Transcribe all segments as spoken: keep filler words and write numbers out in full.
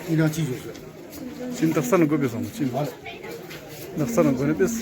Ina chijo. Chin taksana gobe sama chin. Taksana gobe bes.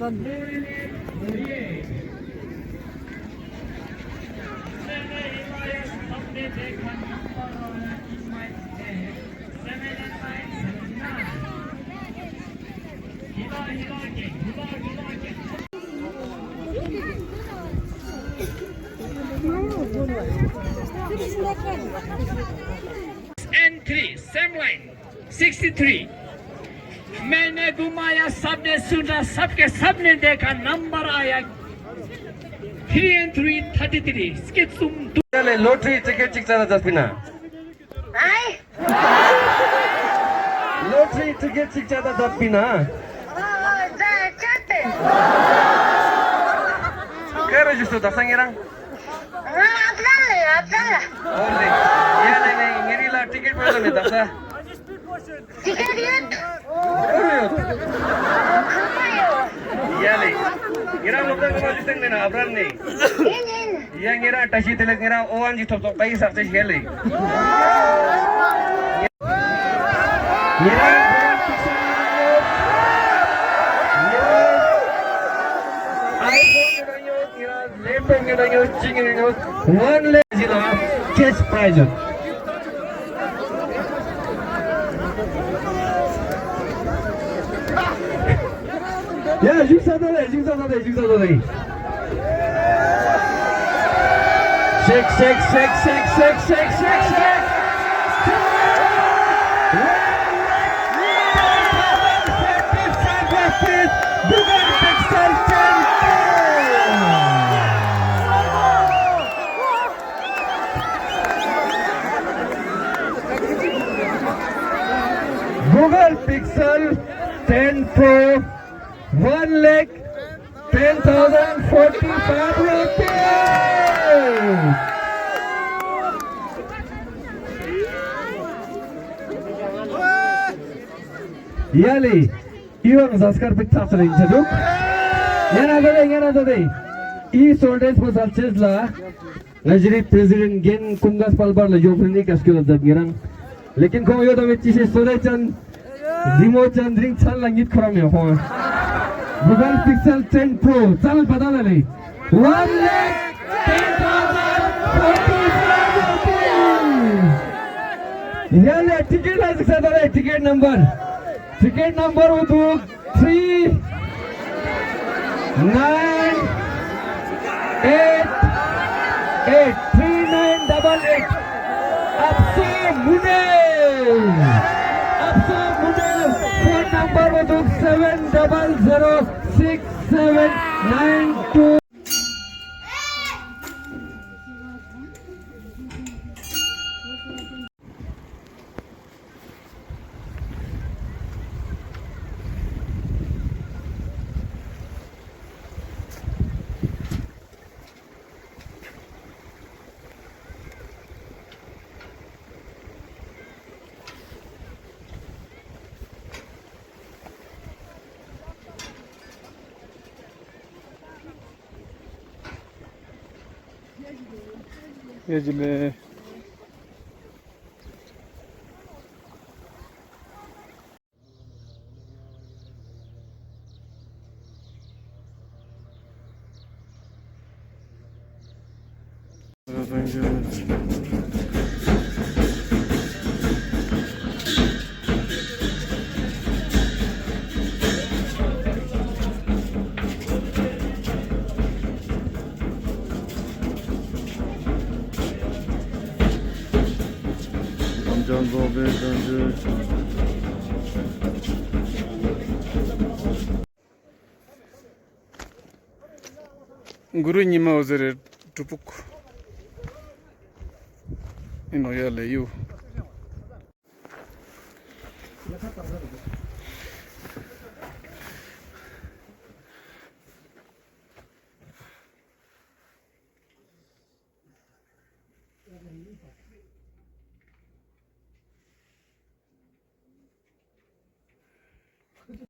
And three, same line, sixty-three. मैंने घुमाया सबने सुना, सबके सबने देखा, number आया three and three, thirty-three. Skit sum du- Yale, lottery ticket chik chada daspina. Ai? Lottery ticket chik chada daspina. Oh, da, chate. Kero justo da sangirang? Ah, aplale, aplala. Ole. Yale, ne, ngeri la ticket pala me dasa. Ticket yut. Kero yut. Kero yut. Yale. Ngira lo kan kama justeng ne na abran ne. Inin. Iya ngira tasi teles ngira oan di top top tai sak tes gele. Ngira iPhone ngira nyo, ching ngira nyo, one lakh jila cash prize. Ya, jingsa tadei, jingsa tadei, jingsa tadei. Shake, shake, shake. Google Pixel ten Pro. Google Pixel ten Pro, one lakh ten thousand forty-five rupees. Yale, iwang subscribe pik tak sering ceduk. Yana tadei, yana tadei. I soldes pasal ces la. Ngajiri president gen kumgas palbar la yo free ni kas kyo dab ngirang. Lekin kong yo dame chise sore chan, dimo chan dring chan la ngit khram yo kong. Google Pixel ten Pro, chan padala le. One lakh ten thousand forty-five rupees. Yale, ticket la siksa dale, ticket number. Ticket number untuk three nine eight eight, three nine double eight. Apso Munel. Apso Munel. Phone number untuk seven double zero six seven nine two. Yajime. Guru nyima ozere tupuk. Ino ya le yu.